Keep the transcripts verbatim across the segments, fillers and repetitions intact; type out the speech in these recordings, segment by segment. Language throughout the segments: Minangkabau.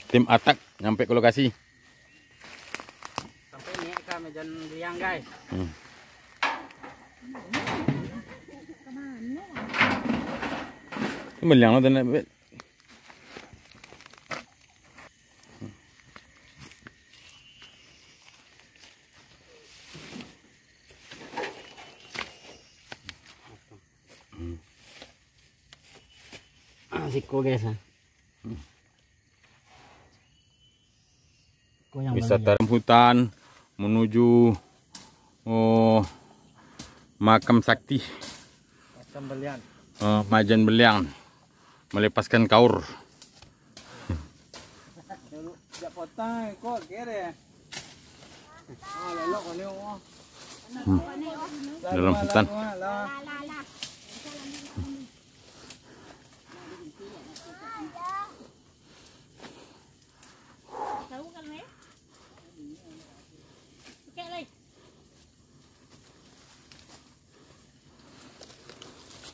Tim Atak nyampe ke lokasi. Sampai ni ka Mejan Beliang, guys. Hmm. Beliang lo tadi. Ah, siko, guys, ah. Siko yang wisata baru, ya. Hutan menuju, oh, makam sakti. Makam Beliang. Eh, Majan Beliang. Melepaskan kaur. Dulu, jak potong, kok kere. Ah, lelok kali, oh. Hmm. Dalam hutan.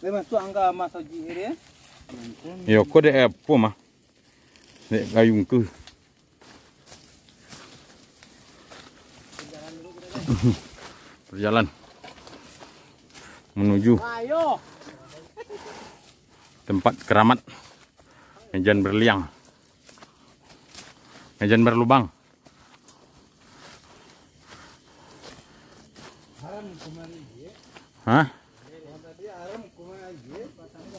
Lai masuak angka mah soji dia. Yo, ko dek apo mah? Dek gayung tu. Berjalan menuju tempat keramat Mejan Berliang. Mejan Berlubang. Hah?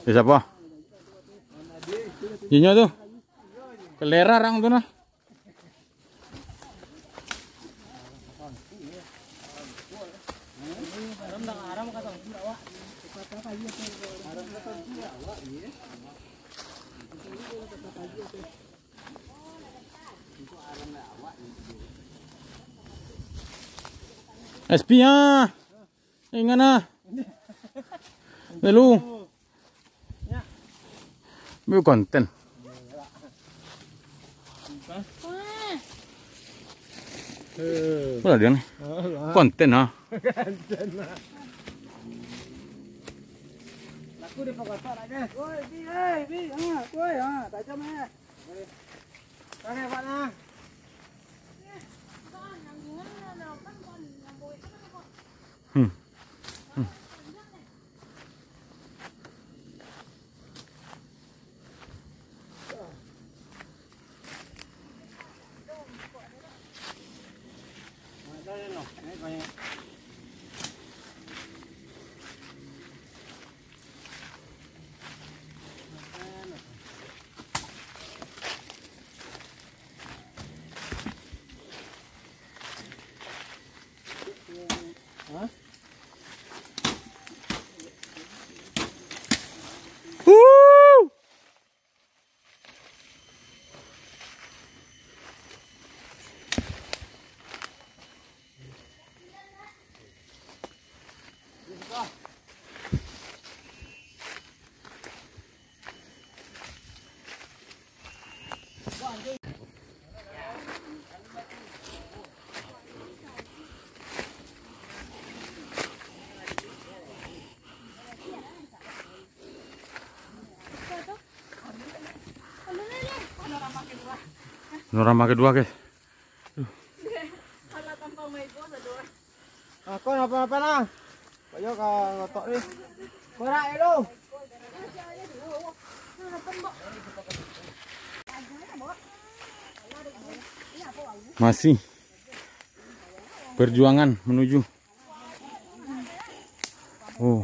Di siapa? Inyo tu. Kelera orang tu nah. S P ah. Ingan ah. Lalu. Buat konten. Mana dia ni? Konten ah. Laku di pokok tak ada. Woi, bi, eh, bi, ah, woi, ah, tajam eh. Sana, Pak, nah. Hmm. Hmm. Panorama kedua, guys. Ah, kau napa-napa nah? Kau yo ka ngotok ni. Korak dulu. Masih perjuangan menuju, oh,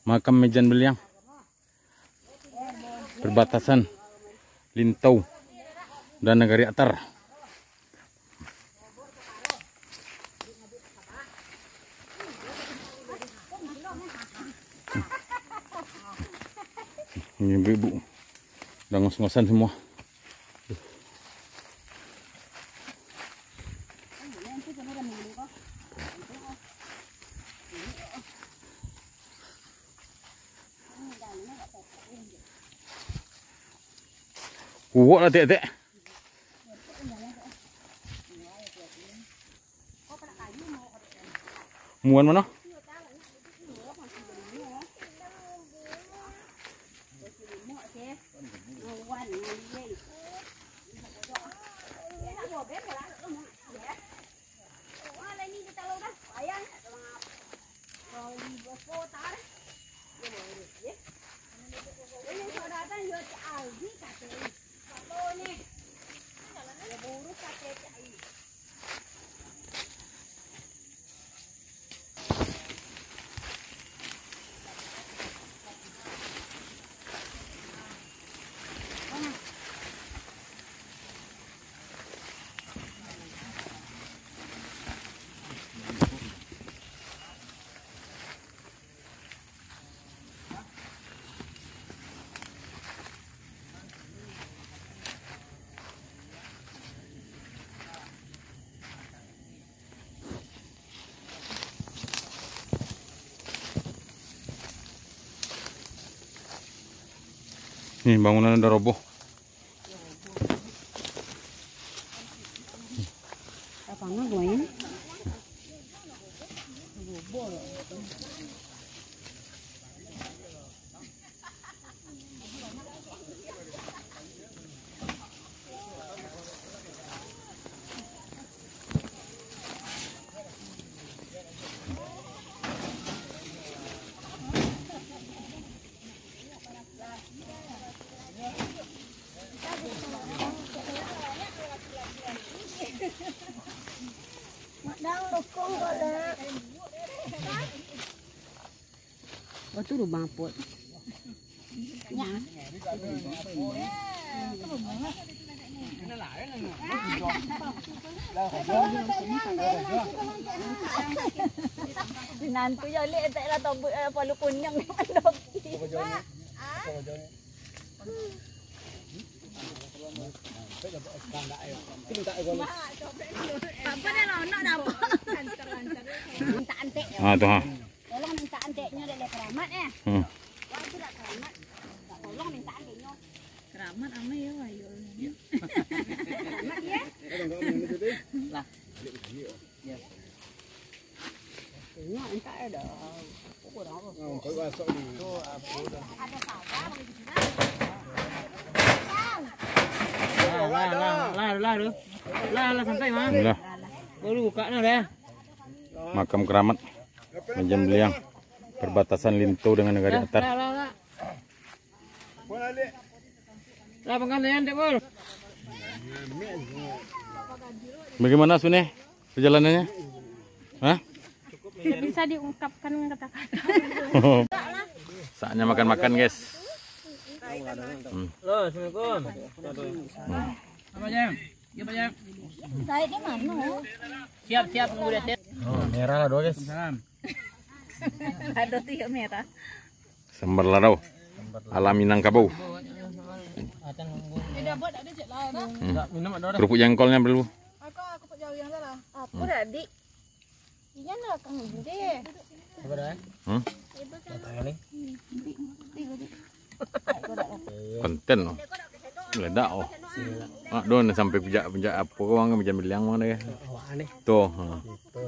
makam Mejan Beliang. Perbatasan Lintau dan Nagari Atar. Ini ibu-ibu udah ngos-ngosan semua. Kuwok lah, tek-tek. Muan mano? Nih, bangunan udah roboh. Lapangan lumayan. Batu lubang apot. Nyak. Nantu yo lek entek lah tobut, eh, palu kuniang mandoki. Apa dia lah, nak dapat? Minta antek. Ah, tu, ha. Tolong minta anteknyo dek, dek Keramat, eh. Hmm. Wah, itu dah Keramat. Tolong minta anteknyo. Keramat ama yo, ayo. Keramat, ya. Lah. Yo. Ini minta, eh, dah. Apa dah, apa? Ada sabar, boleh gitu, kan? Lah, lah, lah, lah, lah, lah, lah, santai, Mang. Lah. Baru buka nah, dah. Makam keramat Mejan Beliang, perbatasan Linto dengan Negari Atar. Lah, lah, lah. Lah, pangkalian, Dek Bul. Bagaimana, Suneh, perjalanannya? Hah? Tidak bisa diungkapkan dengan kata-kata. Saatnya makan-makan, guys. Hmm. Halo, assalamualaikum. Hmm. Apa, Jam? Iya, Pak, Jam. Siap, siap, nunggu di atas. Oh, merah lah, dua, guys. Salam. Ada tu yang merah. Sambal ladau ala Minangkabau. Hmm. Kerupuk jengkolnya perlu. Aku, aku pun jauh yang salah. Apa dak, Dik? Iya nak kang deh. Apa dah? Hmm? Konten loh. Meledak oh. Ah, don sampai pijak-pijak apa kau, Bang, Mejan Beliang, Bang, deh. Awak aneh. Tuh, ha. Itu.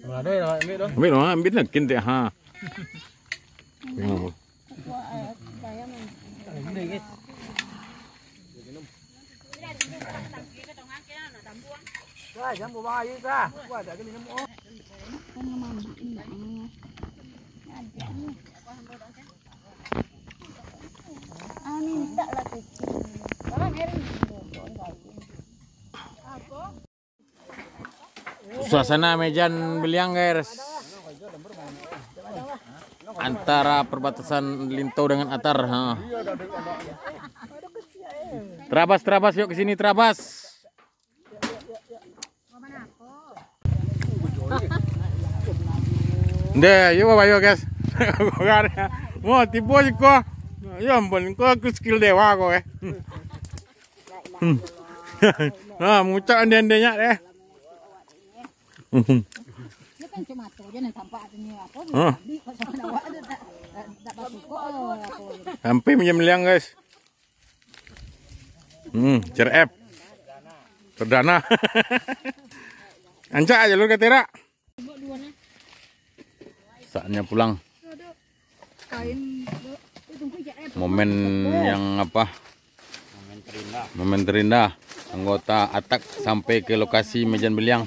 Mana ada yang nak ambil tu? Ambil lah, ambil lah, kintek, ha. Tengok. Wah, jangan buang air dah. Wah, dah geli nyamuk. Ah, minta lah kucing. Suasana Mejan Beliang, guys. Antara perbatasan Linto dengan Atar, ha. Terabas, terabas, yuk ke sini, terabas. Ndeh, yo bayo, guys. Mau tibo siko. Ya ampun, kau aku skill dewa kau, eh. Hmm. Nah, mucak ande-andenya deh. Hmm. Dia kan cuma tu je yang tampak tu ni, apa, hah? Ambil kau sama awak tu tak, tak, tak basuh kau, apa tu. Sampai Mejan Beliang, guys. Hmm, C R F. Perdana. Ancak aja lu, Kak Tera. Saatnya pulang. Momen yang apa? Momen terindah. Momen terindah. Anggota Atak sampai ke lokasi Mejan Beliang.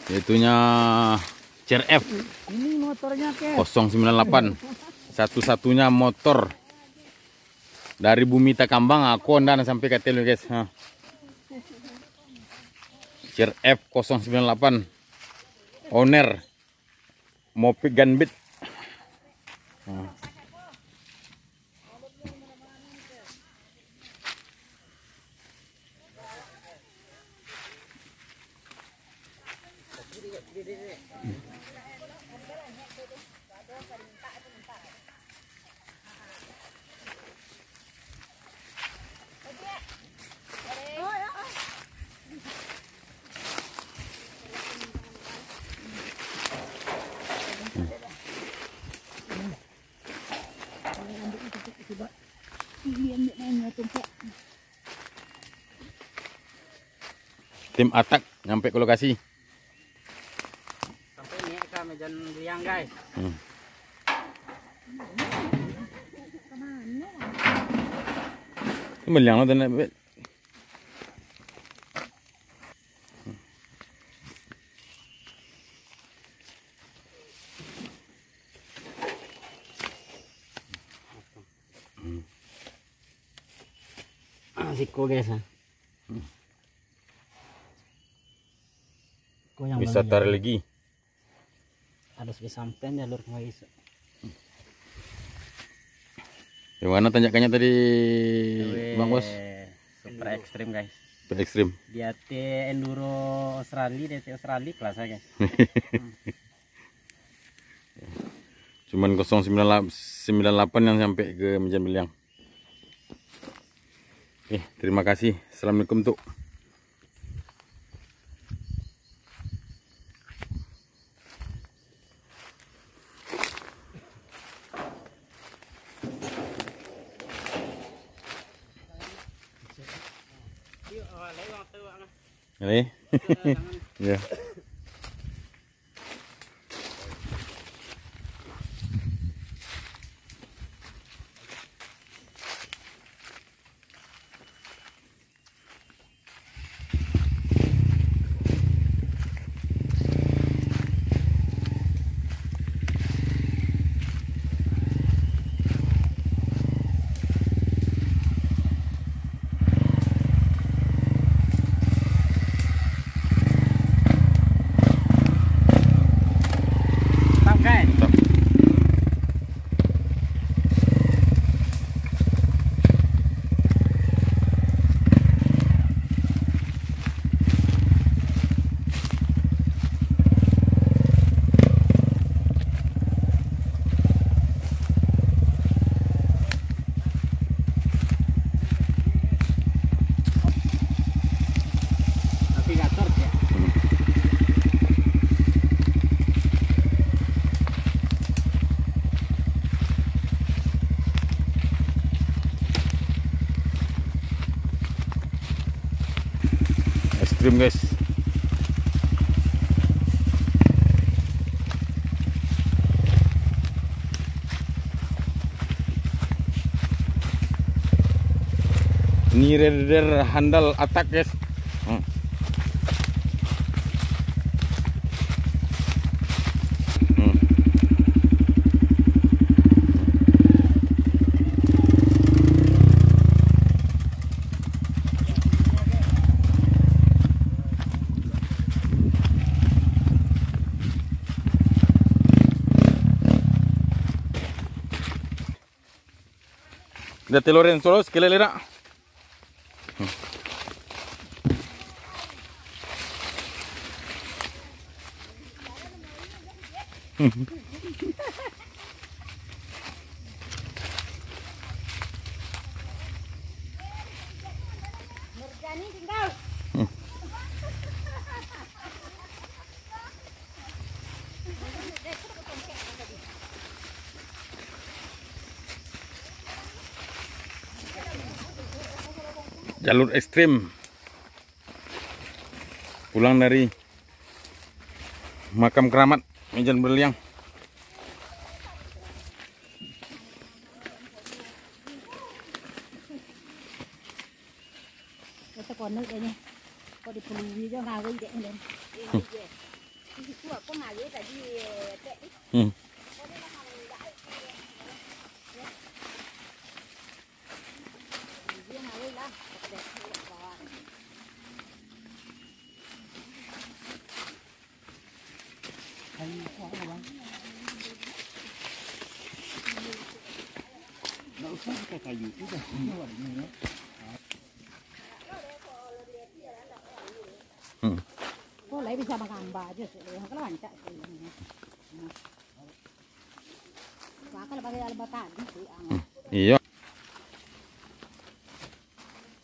Yaitunya C R F Ini motornya, Ke. Kosong sembilan delapan. Satu-satunya motor dari bumi takambang, aku Honda nan sampai ka hotel, guys. Ha. C R F kosong sembilan delapan. Owner Mopik Gunbit. Ha. Tim Atak nyampe ke lokasi. Sampai ni ka Mejan Beliang, guys. Hmm. Ini Beliang lo, tadi. Siko, guys, ah. Siko yang wisata religi. Harus disampean jalur kemari, so. Yang mana tanjakannya tadi, Bang Bos? Super ekstrim, guys. Super ekstrim. Di atas enduro Australia, di atas Australia kelas, guys. Cuman kosong sembilan la-, sembilan lapan yang sampai ke Mejan Beliang. Eh, terima kasih. Assalamualaikum, Tuk. Ini? Ya. Mantap. Ekstrim, guys. Ini rider handal Atak, guys. Hmm. Hmm. Dah, Lorenzo lo, sekali lagi nak. Jalur ekstrim. Pulang dari makam keramat Mejan Beliang. Ito kono kayaknya. Kok dipelui jo ngawai dek ni. Hmm. Itu apa ngawai tadi, Tek? Hmm. Nggak usah pakai kayu, udah, ini warnanya. Hmm. Kok lai bisa mangambah aja sih, kalau rancak sih. Wah, kalau pakai alba tadi sih, ah. Hmm. Iya.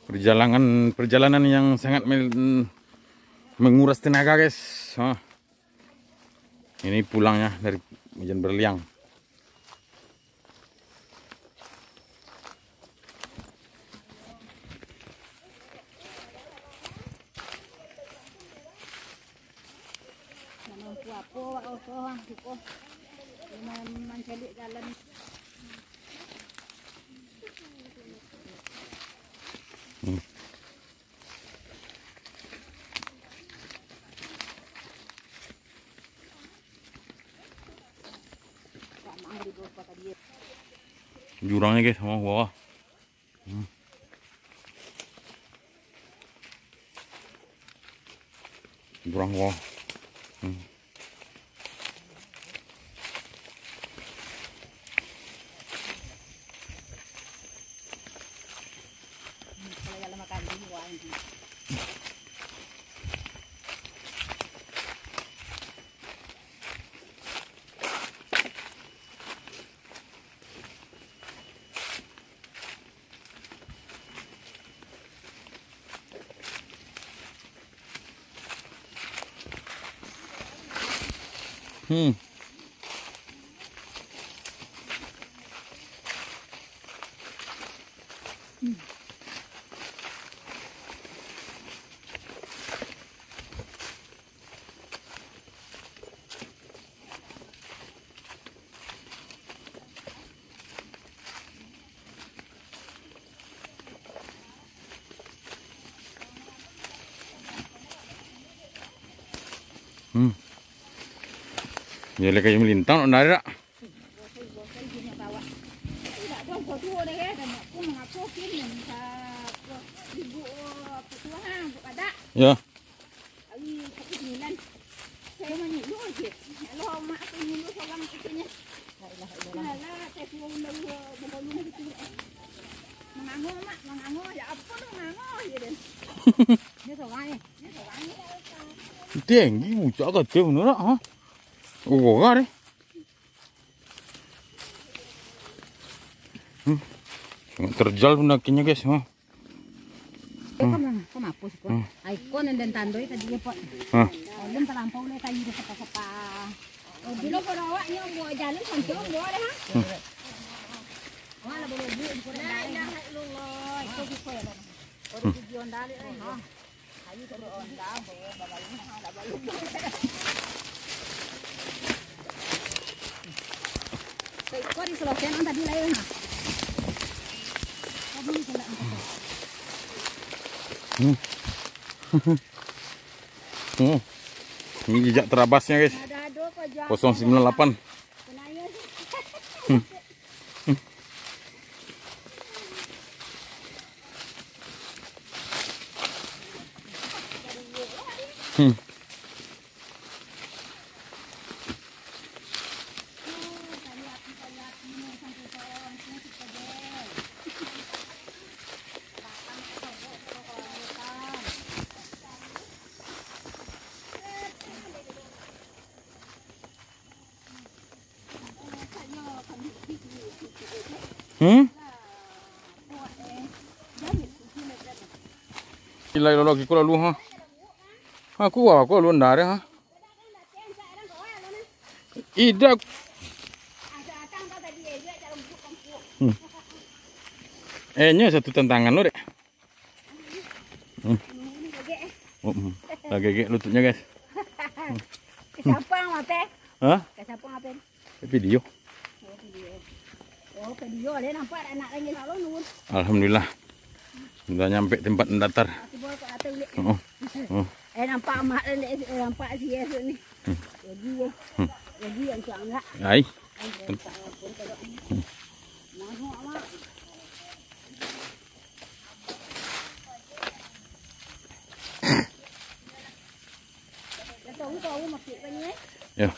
Perjalanan, perjalanan yang sangat men-, menguras tenaga, guys. Hah. Ini pulangnya dari Mejan Beliang. Oh, oh, oh, ah, siko. Man-, mancaliak jalan. Hmm. Jurangnya, guys, sama bawah. Hmm. Jurang bawah. Hmm. Hmm. Hmm. Yo, lai kayo malintang, nak narik dak? Yo. Tinggi pucak ka ateh, bener dak, ha? Oh, gagah deh. Hmm. Terjal pendakinya, guys, ha. Eh, kau ma-, kau mampus, kau. Hmm. Ai, kau nan den tandoi tadi, Pot. Hmm. Alun talampau lai kayu di sapa-sapa. Oh, bilo kau awak nyo buat jalan sampai buat dah, ha? Hmm. Wah, lah, boleh buat, buat. La ilaha illallah. Itu gitu ya, Bang. Baru tujuan dalik, eh, ha. Ayo, kalau orang dah, bawa bawa ini, ha, dah bawa. Kau di selatan tadi lah, ya, ha. Kau belum kena angkat. Hmm. Hmm. Ini jejak terabasnya, guys. Ada-ada kau jalan. Kosong sembilan delapan. Kenanya sih. Hmm. Hmm. Hmm? Ilai lolo kiko lalu, ha. Aku, aku lalu ndak ada, ha. Idak. Hmm. Eh, nyo satu tantangan lo, dek. Hmm. Oh, hmm. Lah gagek lututnya, guys. Ka siapa ngape? Hah? Ka siapa ngape? Video. Oh, video. Oh, video le nampak anak lagi nak lalu. Alhamdulillah. Sudah nyampe tempat mendatar. Aku bawa ke atas, Lek. Oh. Oh. Eh, nampak mak dan, eh, nampak si Yesus ni. Hmm. Lagi, eh. Hmm. Lagi yang tu anggap. Ai. Ai, yang tak apa, kalau ni. Hmm. Masuk, Mak. Yo.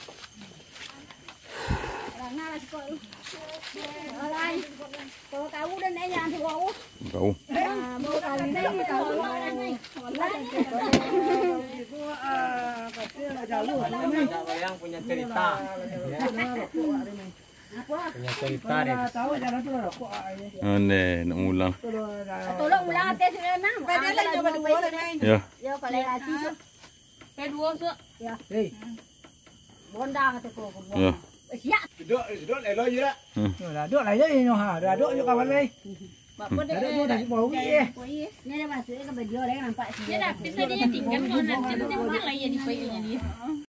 Tahu. Yang punya cerita. Punya cerita deh. Ande, nak ngulang. Tolong ulang, Teh, sudah, Nang. Padahal nyoba dua lah, Nang. Ya. Ya, kalau nasi, Su. Kayak dua, Su. Ya. Hei. Bonda kata ko, ko buang. Ya. Eh, siap. Duduk, duduk, elok je lah. Hmm. Ya lah, duduk lah je, Ino, ha. Dah duduk je kawan lai. Mak, kau dah, dah, dah, dah, dah, dah, dah, dah. Ni ada masuk je ke video lai, nampak sih. Ya, dah, habis tadi dia tinggal, kau nak, dia, dia buang lah, ya, di payungnya dia.